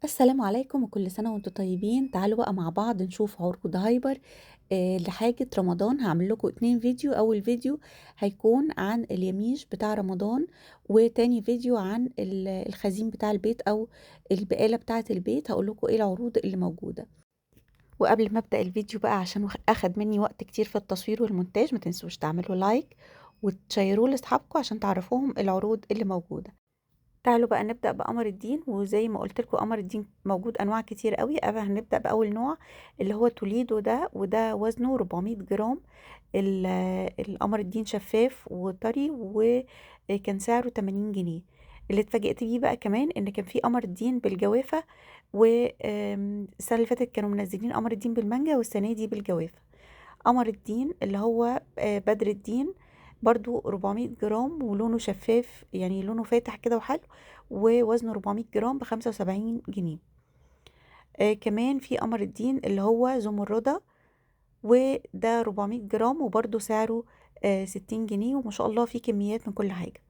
السلام عليكم وكل سنة وانتم طيبين. تعالوا بقى مع بعض نشوف عروض هايبر لحاجة رمضان. هعمل لكم 2 فيديو. اول فيديو هيكون عن اليميش بتاع رمضان، وتاني فيديو عن الخزين بتاع البيت او البقالة بتاعة البيت. هقول لكم ايه العروض اللي موجودة. وقبل ما ابدأ الفيديو بقى، عشان اخد مني وقت كتير في التصوير والمونتاج، ما تنسوش تعملوا like وتشيروه لاصحابكم عشان تعرفوهم العروض اللي موجودة. تعالوا بقى نبدأ بقمر الدين. وزي ما قلت لكم قمر الدين موجود انواع كتير قوي. هنبدأ باول نوع اللي هو توليدو ده، وده وزنه 400 جرام. القمر الدين شفاف وطري، وكان سعره 80 جنيه. اللي اتفاجئت بيه بقى كمان ان كان في قمر الدين بالجوافة، والسنة اللي فاتت كانوا منزلين قمر الدين بالمانجا، والسنة دي بالجوافة. قمر الدين اللي هو بدر الدين برضو 400 جرام، ولونه شفاف يعني لونه فاتح كده وحلو، ووزنه 400 جرام ب75 جنيه. كمان في قمر الدين اللي هو زمردة، وده 400 جرام وبرضو سعره 60 جنيه. وما شاء الله في كميات من كل حاجة.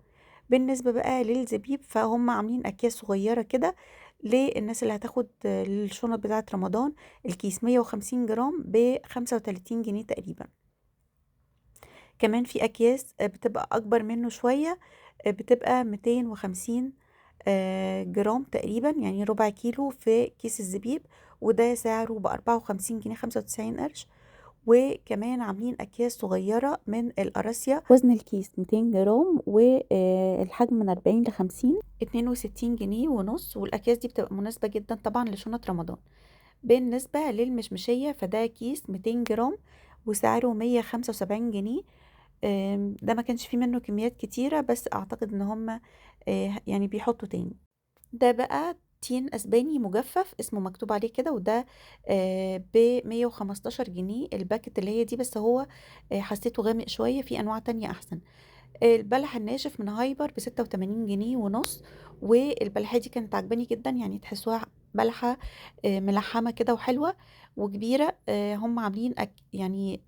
بالنسبة بقى للزبيب، فهم عاملين أكياس صغيرة كده للناس اللي هتاخد الشنط بتاعة رمضان. الكيس 150 جرام ب35 جنيه تقريبا. كمان في أكياس بتبقى أكبر منه شوية، بتبقى 250 جرام تقريبا، يعني ربع كيلو في كيس الزبيب، وده سعره ب54 جنيه 95 قرش. وكمان عاملين أكياس صغيرة من القراصية، وزن الكيس 200 جرام والحجم من 40 ل50، 62 جنيه ونص. والأكياس دي بتبقى مناسبة جدا طبعا لشنط رمضان. بالنسبة للمشمشية، فده كيس 200 جرام وسعره 175 جنيه. ده ما كانش فيه منه كميات كتيرة، بس اعتقد ان هم يعني بيحطوا تاني. ده بقى تين اسباني مجفف اسمه مكتوب عليه كده، وده ب115 جنيه ال packet اللي هي دي، بس هو حسيته غامق شوية، في انواع تانية احسن. البلح الناشف من هايبر ب86 جنيه ونص، والبلحة دي كانت عجباني جدا، يعني تحسوها بلحة ملحمة كده وحلوة وكبيرة. هم عاملين يعني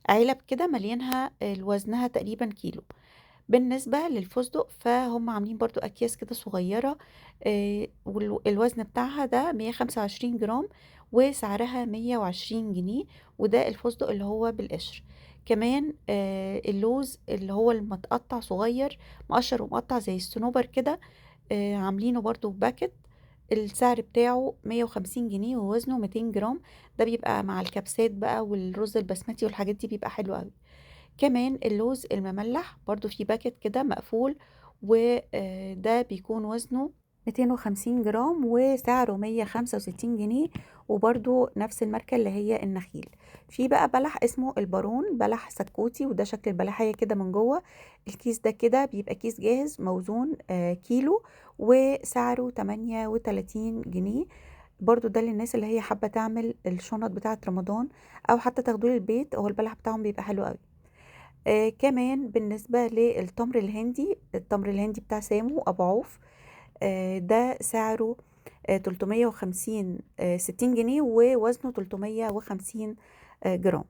علب كده مليانها، وزنها تقريبا كيلو. بالنسبة للفستق، فهم عاملين برضو أكياس كده صغيرة، والوزن بتاعها ده 125 جرام وسعرها 120 جنيه، وده الفستق اللي هو بالقشر. كمان اللوز اللي هو المتقطع صغير مقشر ومقطع زي الصنوبر كده، عاملينه برضو packet، السعر بتاعه 150 جنيه ووزنه 200 جرام. ده بيبقى مع الكبسات بقى والرز البسمتي والحاجات دي، بيبقى حلو قوي. كمان اللوز المملح برضو في packet كده مقفول، وده بيكون وزنه 250 جرام وسعره 165 جنيه، وبرضو نفس الماركة اللي هي النخيل. في بقى بلح اسمه البارون، بلح سكوتي، وده شكل البلحية كده من جوه. الكيس ده كده بيبقى كيس جاهز موزون كيلو، وسعره 38 جنيه. برضو ده للناس اللي هي حابة تعمل الشنط بتاعة رمضان او حتى تاخدوه للبيت، هو البلح بتاعهم بيبقى حلو قوي. كمان بالنسبة للتمر الهندي، التمر الهندي بتاع سامو ابو عوف، ده سعره 350، 60 جنيه ووزنه 350 جرام.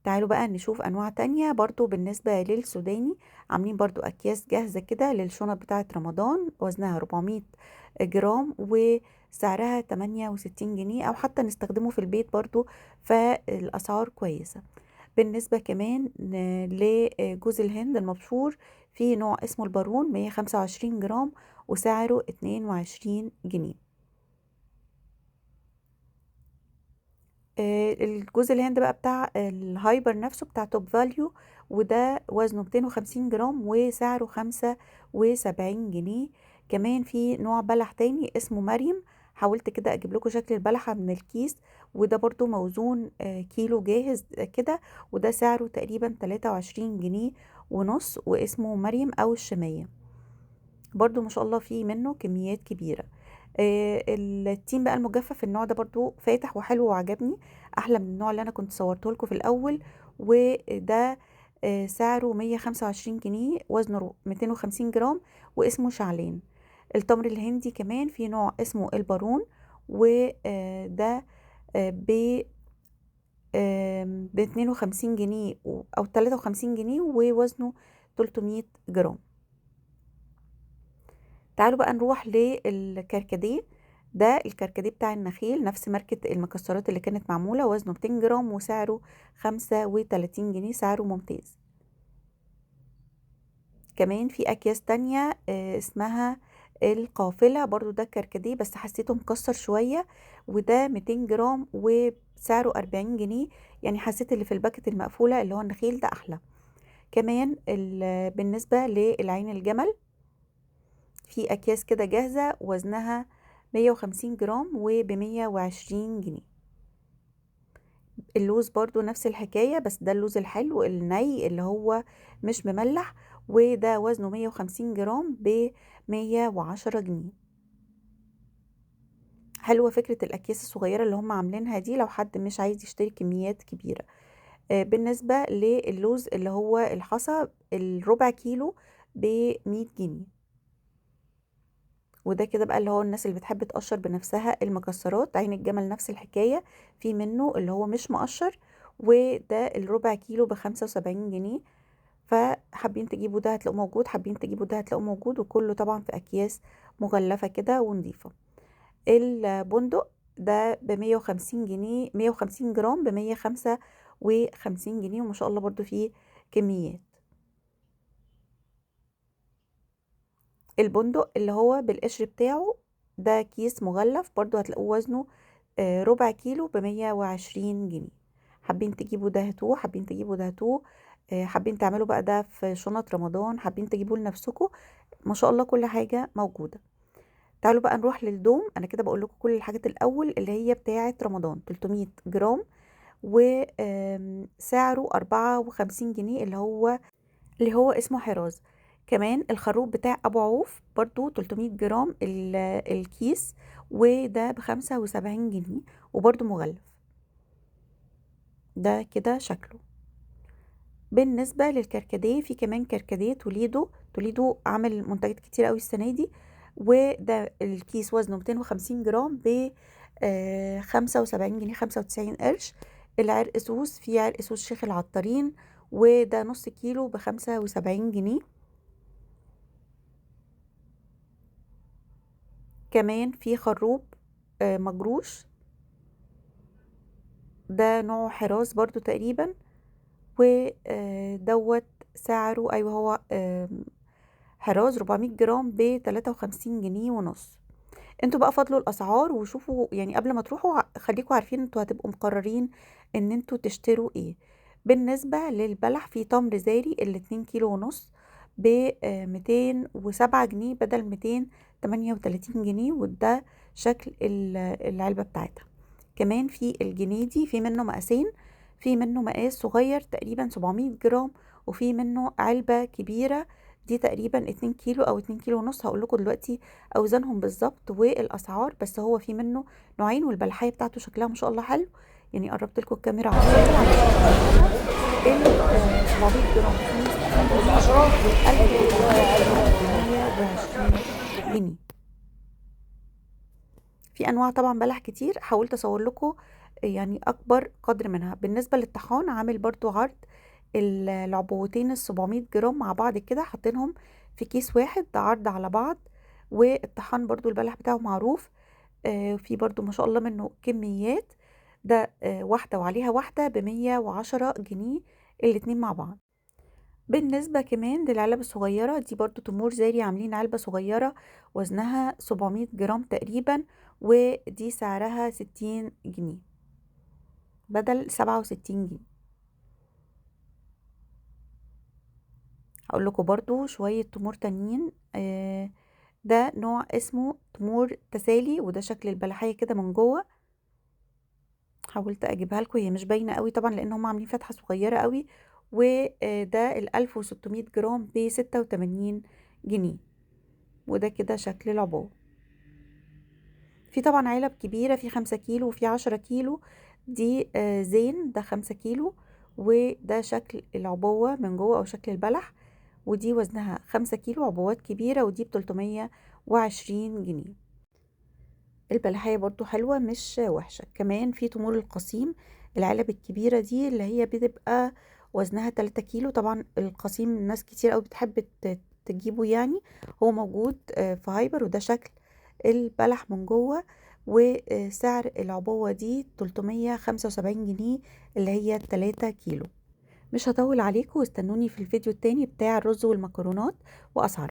تعالوا بقى نشوف انواع تانية. برضو بالنسبة للسوداني، عاملين برضو اكياس جاهزة كده للشنط بتاعة رمضان، وزنها 400 جرام وسعرها 68 جنيه، او حتى نستخدمه في البيت برضو، فالاسعار كويسة. بالنسبة كمان لجوز الهند المبشور، في نوع اسمه البارون 125 جرام وسعره 22 جنيه. الجوز الهند بقى بتاع الهايبر نفسه بتاع توب فاليو، وده وزنه 250 جرام وسعره 75 جنيه. كمان في نوع بلح تاني اسمه مريم، حاولت كده اجيب لكم شكل البلحة من الكيس، وده برضو موزون كيلو جاهز كده، وده سعره تقريبا 23 جنيه ونص، واسمه مريم او الشمية. برضو ما شاء الله فيه منه كميات كبيرة. التين بقى المجفف النوع ده برضو فاتح وحلو وعجبني، احلى من النوع اللي انا كنت صورته لكم في الاول، وده سعره 125 جنيه، وزنه 250 جرام، واسمه شعلان. التمر الهندي كمان في نوع اسمه البارون، وده ب 52 جنيه او 53 جنيه، ووزنه 300 جرام. تعالوا بقى نروح للكركديه. ده الكركديه بتاع النخيل، نفس ماركة المكسرات اللي كانت معمولة، وزنه 200 جرام وسعره 35 جنيه، سعره ممتاز. كمان في اكياس تانية اسمها القافلة، برضو ده كركديه بس حسيته مكسر شوية، وده 200 جرام وسعره 40 جنيه، يعني حسيت اللي في ال packet المقفولة اللي هو النخيل ده احلى. كمان بالنسبة للعين الجمل في اكياس كده جاهزة وزنها 150 جرام وب120 جنيه. اللوز برضو نفس الحكاية، بس ده اللوز الحلو الني اللي هو مش مملح، وده وزنه 150 جرام ب110 جنيه. حلوة فكرة الأكياس الصغيرة اللي هم عاملينها دي لو حد مش عايز يشتري كميات كبيرة. بالنسبة للوز اللي هو الحصى الربع كيلو ب100 جنيه. وده كده بقى اللي هو الناس اللي بتحب تقشر بنفسها المكسرات. عين الجمل نفس الحكاية، في منه اللي هو مش مقشر، وده الربع كيلو ب75 جنيه. فحابين تجيبوا ده هتلاقوه موجود، حابين تجيبوا ده هتلاقوه موجود، وكله طبعا في اكياس مغلفة كده ونظيفة. البندق ده ب150 جنيه، 150 جرام ب155 جنيه، وما شاء الله برضو فيه كميات. البندق اللي هو بالقشر بتاعه ده كيس مغلف برضو هتلاقوه وزنه ربع كيلو ب120 جنيه. حابين تجيبوا ده هاتوه، حابين تجيبوا ده هاتوه، حابين تعملوا بقى ده في شنط رمضان، حابين تجيبوه لنفسكم، ما شاء الله كل حاجة موجودة. تعالوا بقى نروح للدوم. انا كده بقول لكم كل الحاجات الاول اللي هي بتاعة رمضان. 300 جرام وسعره 54 جنيه اللي هو اسمه حراز. كمان الخروب بتاع ابو عوف برضو 300 جرام الكيس، وده ب75 جنيه وبرضو مغلف. ده كده شكله. بالنسبة للكركديه، في كمان كركديه توليدو. توليدو عامل منتجات كتير قوي السنة دي، وده الكيس وزنه 250 جرام ب 75 جنيه 95 قرش. العرق سوس، في عرق سوس شيخ العطارين، وده نص كيلو ب75 جنيه. كمان في خروب مجروش، ده نوع حراس برضو تقريبا، ودوت سعره ايوه هو حراز 400 جرام ب53 جنيه ونص. انتوا بقى فضلوا الاسعار وشوفوا، يعني قبل ما تروحوا خليكوا عارفين انتوا هتبقوا مقررين ان انتوا تشتروا ايه. بالنسبة للبلح، في تمر زاري الاتنين كيلو ونص ب207 جنيه بدل 238 جنيه، وده شكل العلبة بتاعتها. كمان في الجنيدي، في منه مقاسين، في منه مقاس صغير تقريبا 700 جرام، وفي منه علبة كبيرة دي تقريبا 2 كيلو او 2 كيلو ونص. هقول لكم دلوقتي اوزانهم بالظبط والاسعار، بس هو في منه نوعين، والبلحية بتاعته شكلها ما شاء الله حلو. يعني قربت لكم الكاميرا على ال 700 جرام 1420 جنيه. في انواع طبعا بلح كتير، حاولت اصور لكم يعني اكبر قدر منها. بالنسبة للطحان، عامل برضو عرض العبوتين ال 700 جرام مع بعض كده، حاطينهم في كيس واحد، ده عرض على بعض. والطحان برضو البلح بتاعه معروف، في برضو ما شاء الله منه كميات. ده واحدة وعليها واحدة ب110 جنيه الاتنين مع بعض. بالنسبة كمان للعلب الصغيرة دي، برضو تمور زاري عاملين علبة صغيرة وزنها 700 جرام تقريبا، ودي سعرها 60 جنيه بدل 67 جنيه. هقول لكم برضو شوية تمور تانيين. ده نوع اسمه تمور تسالي، وده شكل البلحية كده من جوه. حاولت اجيبها لكم، هي مش باينة قوي طبعا لان هم عاملين فتحة صغيرة قوي. وده 1600 جرام ب86 جنيه، وده كده شكل العبوة. في طبعا علب كبيرة، في 5 كيلو وفي 10 كيلو. دي زين، ده 5 كيلو، وده شكل العبوة من جوه او شكل البلح، ودي وزنها 5 كيلو، عبوات كبيرة، ودي ب320 جنيه. البلحية برضو حلوة مش وحشة. كمان في تمور القصيم، العلب الكبيرة دي اللي هي بتبقى وزنها 3 كيلو. طبعا القصيم ناس كتير قوي بتحب تجيبه، يعني هو موجود في هايبر، وده شكل البلح من جوه. وسعر العبوة دي 375 جنيه اللي هي 3 كيلو. مش هطول عليكم، واستنوني في الفيديو التاني بتاع الرز والمكرونات وأسعار.